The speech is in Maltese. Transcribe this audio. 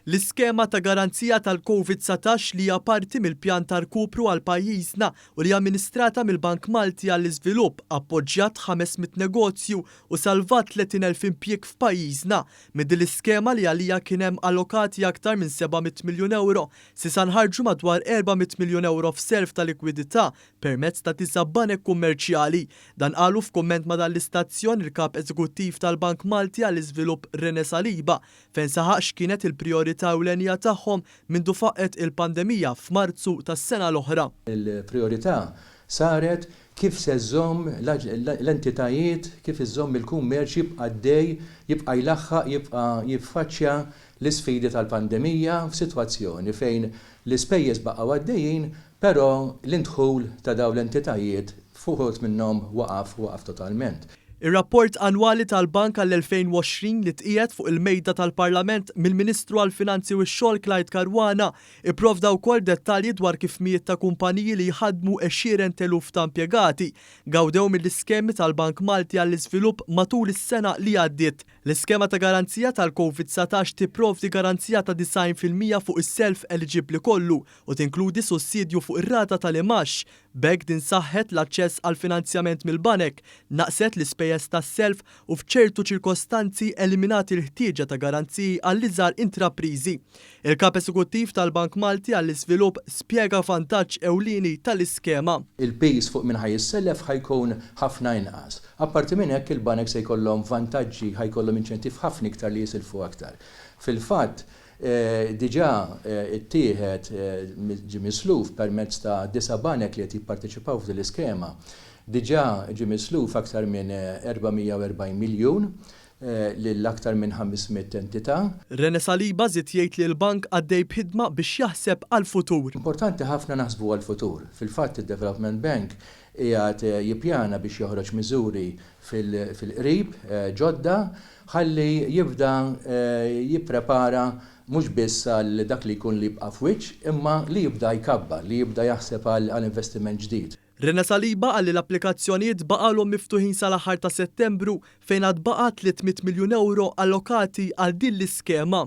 L-iskema ta' garanzija tal-Covid 19 li hija parti mill-pjan ta' rkupru għal pajjiżna u li hija amministrata mill-Bank Malti għall-Iżvilupp appoġġjat 500 negozju u salvat 30,000 impjieg f'pajjiżna. Minn din l-iskema li għaliha kien hemm allokati aktar minn 700 miljun ewro, s'issa nħarġu madwar 400 miljun ewro f'self ta' likwidità permezz ta' disa' banek kummerċjali. Dan qalu f'kumment ma' dan l-istazzjon il-Kap Eżekuttiv tal-Bank Malti għall-Iżvilupp Rene Saliba fejn saħaq x'kienet il-prijorità ewlenija tagħhom mindu faqqgħet il-pandemija f'Marzu tas-sena l-oħra. Il-prijorità saret kif se żżomm l-entitajiet, kif iżżomm il-kummerċ jibqa' għaddej, jibqa' jlaħħaq, jibqa' jiffaċċja l-isfidi tal-pandemija f'sitwazzjoni fejn l-ispejjeż baqgħu għaddejjin però l-indħul ta' dawn l-entitajiet f'uħud minnhom waqaf, waqaf totalment. Ir-rapport annwali tal-Bank għall-2020 li tqiegħed fuq il-mejda tal-Parlament mill-Ministru għall-Finanzi u x-Xogħol Clyde Caruana ipprovda wkoll dettalji dwar kif mijiet ta' kumpaniji li jħaddmu għexieren t'eluf ta' impjegati gawdew mill-iskemi tal-Bank Malti għall-Iżvilupp matul is-sena li għaddiet. L-iskema ta' garanzija tal-Covid 19 tipprovdi garanzija ta' 90% fuq is-self eliġibbli kollu u tinkludi sussidju fuq ir-rata tal-imgħax. B'hekk din saħħet l-aċċess għall-finanzjament mill-banek, naqqset l-ispejjeż tas-self u f'ċertu ċirkostanzi eliminat il-ħtieġa ta' garanziji għall-iżgħar intrapriżi. Il-Kap Esekuttiv tal-Bank Malti għall-Iżvilupp spjega vantaġġ ewlieni tal-iskema. Il-piż fuq min ħa jissellef ħa jkun ħafna inqas. Apparti minn hekk il-banek se jkollhom vantaġġi, ħa jkollhom inċentiv ħafna iktar li jisilfu aktar. Fil-fatt, diġà ttieħed, ġie misluf permezz ta' disa' banek li qed jipparteċipaw f'din l-iskema, diġà ġie misluf aktar minn 440 miljun lil aktar minn 500 entità. Rene Saliba żied jgħid li l-bank għaddej b'ħidma biex jaħseb għall-futur. Importanti ħafna naħsbu għall-futur. Fil-fatt id-Development Bank qiegħed jippjana biex joħroġ miżuri fil-qrib ġodda ħalli jibda jipprepara mhux biss għal dak li jkun li jibqa' f'wiċċ, imma li jibda jkabbar, li jibda jaħseb għal investiment ġdid. Rene Saliba qal li l-applikazzjonijiet baqgħalhom miftuħin sal-aħħar ta' Settembru fejn għad baqa' 300 miljun ewro allokati għal din l-iskema.